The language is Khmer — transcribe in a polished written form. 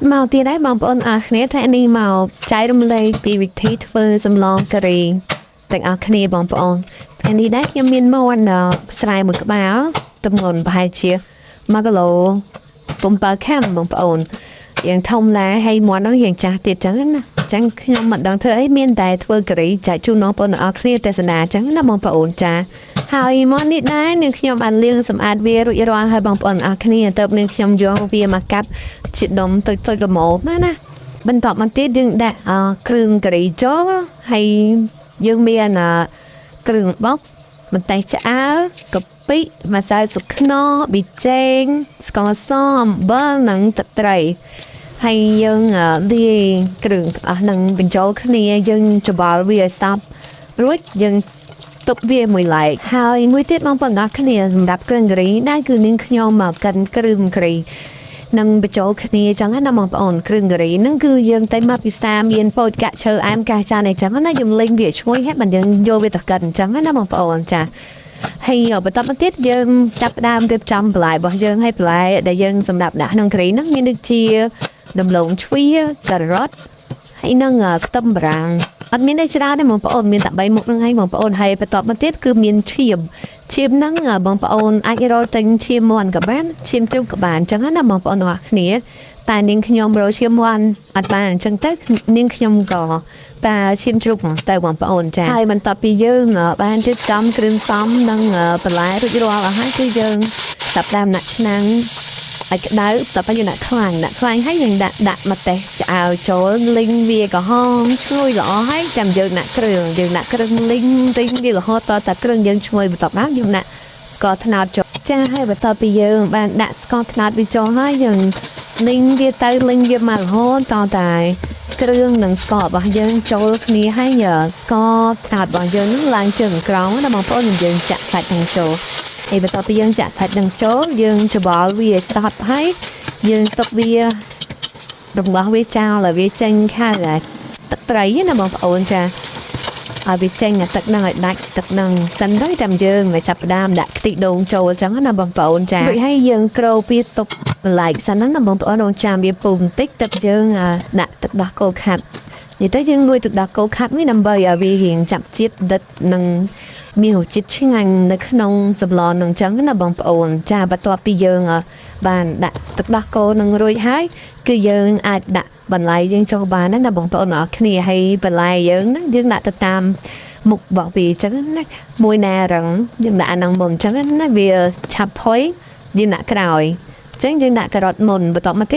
មកទៀតហើយបងប្អូនអរគ្នាថានេះមកចែករំលែកពីវិធីធ្វើសម្លការីទាំងអស់គ្នាបងប្អូនថ្ងៃនេះដែរខ្ញុំមានមាន់ស្រែមួយក្បាលទម្ងន់ប្រហែលជា1គីឡូ7ខាំបងប្អូនយ៉ាងធំដែរហើយមាន់ហ្នឹងយ៉ាងចាស់ទៀតចឹងណាចឹងខ្ញុំមិនដឹងធ្វើអីមានតែធ្វើការីចែកជូនបងប្អូនទាំងអស់គ្នាទេសនាចឹងណាបងប្អូនចាហើយមាន់នេះដែរនាងខ្ញុំបានលាងសម្អាតវារួចរាល់ហើយបងប្អូនអរគ្នាទៅនាងខ្ញុំយកវាមកកាត់ជាដុំតូចៗល្មមណាណាបន្ទាប់មកទៀតយើងដាក់គ្រឿងការីចូលហើយយើងមានគ្រឿងបុកម្ទេសឆ្អើរកាពិម្សៅស៊ុបខ្នុរប៊ីចេងស្ករសអំបិលនិងទឹកត្រីហើយយើងលាយគ្រឿងទាំងអស់ហ្នឹងបញ្ចូលគ្នាយើងច្របល់វាឲ្យសព្វរួចយើងទុកវាមួយឡែកហើយមួយទៀតបងប្អូនអរគ្នាសម្រាប់គ្រឿងការីដែរគឺនាងខ្ញុំមកកិនគ្រឿងការីនឹងបញ្ចូលគ្នាចឹងណាបងប្អូនគ្រឿងការីហ្នឹងគឺយើងទៅមកពីផ្សារមានពោតកាក់ឈើអែមកាសចានអីចឹងណាយើងលេងវាឈ្ងុយហើយបើយើងយកវាទៅកិនចឹងណាបងប្អូនចាហើយបន្តមកទៀតយើងចាប់ផ្ដើមរៀបចំបន្លែរបស់យើងហើយបន្លែដែលយើងសម្រាប់ដាក់ក្នុងការីហ្នឹងមានដូចជាដំឡូងជ្វាការ៉ុតហើយនឹងខ្ទឹមបារាំងអត់មានទេច្រើនទេបងប្អូនមានតែ3មុខហ្នឹងហើយបងប្អូនហើយបន្តមកទៀតគឺមានឈាមឈាមហ្នឹងបងប្អូនអាចរកទិញឈាមមាន់ក៏បានឈាមជ្រូកក៏បានអញ្ចឹងណាបងប្អូនទាំងអស់គ្នាតែនាងខ្ញុំរកឈាមមាន់អត់បានអញ្ចឹងទៅនាងខ្ញុំក៏តាឈាមជ្រូកទៅបងប្អូនចាហើយបន្ទាប់ពីយើងបានរៀបចំគ្រឿងផ្សំនិងបន្លែរួចរាល់អស់ហើយគឺយើងចាប់ផ្ដើមដាក់ឆ្នាំងឲ្យក្តៅតទៅយើងដាក់ខ្លាញ់ដាក់ខ្លាញ់ហើយយើងដាក់ដាក់ម្ទេសឆ្អើរចូលលីងវាក្រហមឈ្ងុយល្អហើយចាំយើងដាក់គ្រឿងយើងដាក់គ្រឿងលីងទិញវារហូតតតែគ្រឿងយើងឈ្ងុយបន្ទាប់មកយើងដាក់ស្ករត្នោតចូលចាហើយបន្ទាប់ពីយើងបានដាក់ស្ករត្នោតវាចូលហើយយើងលីងវាទៅលីងវាមករហូតតតែគ្រឿងនិងស្កររបស់យើងចូលគ្នាហើយស្ករត្នោតរបស់យើងនឹងឡើងជើងក្រោមណាបងប្អូនយើងចាក់សាច់នឹងចូលហើយបន្ទាប់ពីយើងចាក់សាច់នឹងចូលយើងច្របល់វាឲ្យសព្វហើយយើងទុកវារំដោះវាចោលឲ្យវាចេញខាងទឹកត្រីណាបងប្អូនចាឲ្យវាចេញអាទឹកហ្នឹងឲ្យដាច់ទឹកហ្នឹងសិនទៅចាំយើងឲ្យចាប់ផ្ដើមដាក់ខ្ទិះដូងចូលអញ្ចឹងណាបងប្អូនចារួចហើយយើងគ្របវាទុកបន្លែកសិនហ្នឹងណាបងប្អូនរងចាំវាពុះបន្តិចទឹកយើងដាក់ទឹកដោះគោខាប់និយាយទៅយើងលួចទឹកដោះគោខាប់នេះដើម្បីឲ្យវារៀងចាប់ជាតិដិតនិងមានរសជាតិឆ្ងាញ់នៅក្នុងសម្លនឹងអញ្ចឹងណាបងប្អូនចាបន្ទាប់ពីយើងបានដាក់ទឹកដោះគោនឹងរួចហើយគឺយើងអាចដាក់បន្លែយើងចូលបានណាបងប្អូនអរគ្នាហើយបន្លែយើងហ្នឹងយើងដាក់ទៅតាមមុខរបស់វាអញ្ចឹងណាមួយណារឹងយើងដាក់អាហ្នឹងមុនអញ្ចឹងណាវាឆាប់ផុយយើងដាក់ក្រោយអញ្ចឹងយើងដាក់ការ៉ុតមុនបន្ទាប់មកទៀត។